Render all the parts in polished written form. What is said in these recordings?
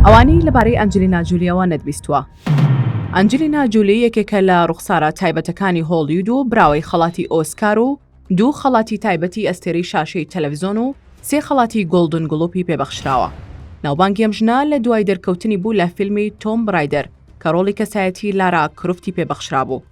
ئەوانەی لەبارەی ئەنجلینا جولیەوە نەتبیستووە. ئەنجلینا جولی یەکێکە لە ڕوخسارە تایبەتەکانی هۆڵیود و براوەی خەڵاتی ئۆسکار و دوو خەڵاتی تایبەتی ئەستێرەی شاشەی تەلەفزۆن و سێ خەڵاتی گۆڵدن گڵۆپی پێبەخشراوە. ناوبانگی ئەم ژنە لە دوای دەرکەوتنی بوو لە فیلمی تۆمب ڕایدەر کە ڕۆڵی کەسایەتی لارا کرۆفتی پێبەخشرابوو.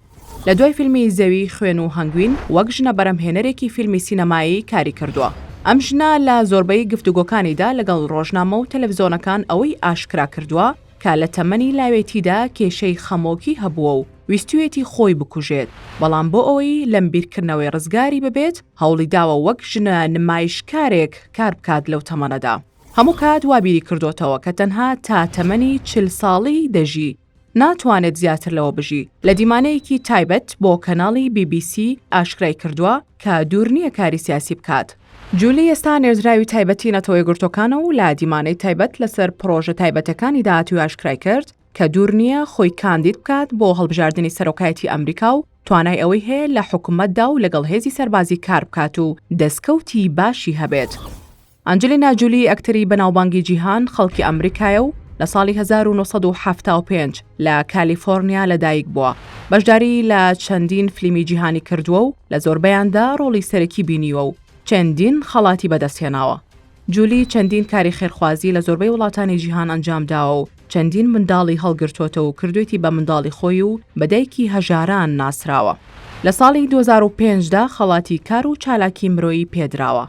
لە دوای فیلمی زەوی، خوێن و هەنگوین وەک ژنە بەرهەمهێنەرێکی فیلمی سینەمایی کاری کردووە. ئەم ژنە لە زۆربەی گفتوگۆکانیدا لەگەڵ ڕۆژنامە و تەلەفزۆنەکان ئەوەی ئاشکرا کردووە کە لە تەمەنی لاوێتیدا کێشەی خەمۆکی هەبووە و ویستویەتی خۆی بکوژێت، بەڵام بۆ ئەوەی لەم بیرکردنەوەی ڕزگاری ببێت هەوڵی داوە وەک ژنە نمایشکارێک کار بکات لەو تەمەنەدا. هەموو کات وا بیری کردۆتەوە کە تەنها تا تەمەنی 40 ساڵی دەژی، ناتوانێت زیاتر لەوە بژی. لە دیمانەیەکی تایبەت بۆ کەناڵی بی بی سی ئاشکرای کردووە کە دوور نییە کاری سیاسی بکات. جولی ئێستا نێردراوی تایبەتی نەتەوەیەکگرتووەکانە و لە دیمانەی تایبەت لەسەر پڕۆژە تایبەتەکانی داهاتووی ئاشکرای کرد کە دوور نییە خۆی کاندید بکات بۆ هەڵبژاردنی سەرۆکایەتی ئەمریکا و توانای ئەوەی هەیە لە حکومەتدا و لەگەڵ هێزی سەربازی کار بکات و دەستکەوتی باشی هەبێت. ئەنجلینا جولی ئەکتەری بەناوبانگی جیهان خەڵکی ئەمریکایە و لە ساڵی 1975 لە کالیفۆرنیا لەدایک بووە. بەشداری لە چەندین فلیمی جیهانی کردووە و لە زۆربەیاندا ڕۆڵی سەرەکی بینیوە و چەندین خەڵاتی بەدەستهێناوە. جولی چەندین کاری خێرخوازی لە زۆربەی وڵاتانی جیهان ئەنجامداوە و چەندین منداڵی هەڵگرتووەتەوە و کردوێتی بە منداڵی خۆی و بە دایکی هەژاران ناسراوە. لە ساڵی 2005 دا خەڵاتی کار و چالاکی مرۆیی پێدراوە.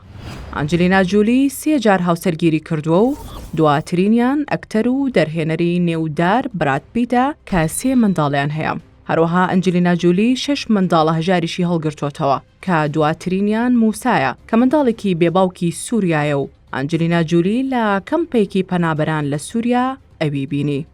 ئەنجلینا جولی سێ جار هاوسەرگیری کردووە و دواترینیان ئەکتەر و دەرهێنەری نێودار براد پیتە کە سێ منداڵیان هەیە. هەروەها ئەنجلینا جولی شەش منداڵە هەژاریشی هەڵگرتووەتەوە کە دواترینیان موسایە کە منداڵێکی بێ باوکی سووریایە و ئەنجلینا جولی لە کەمپێکی پەنابەران لە سووریا ئەوی بینی.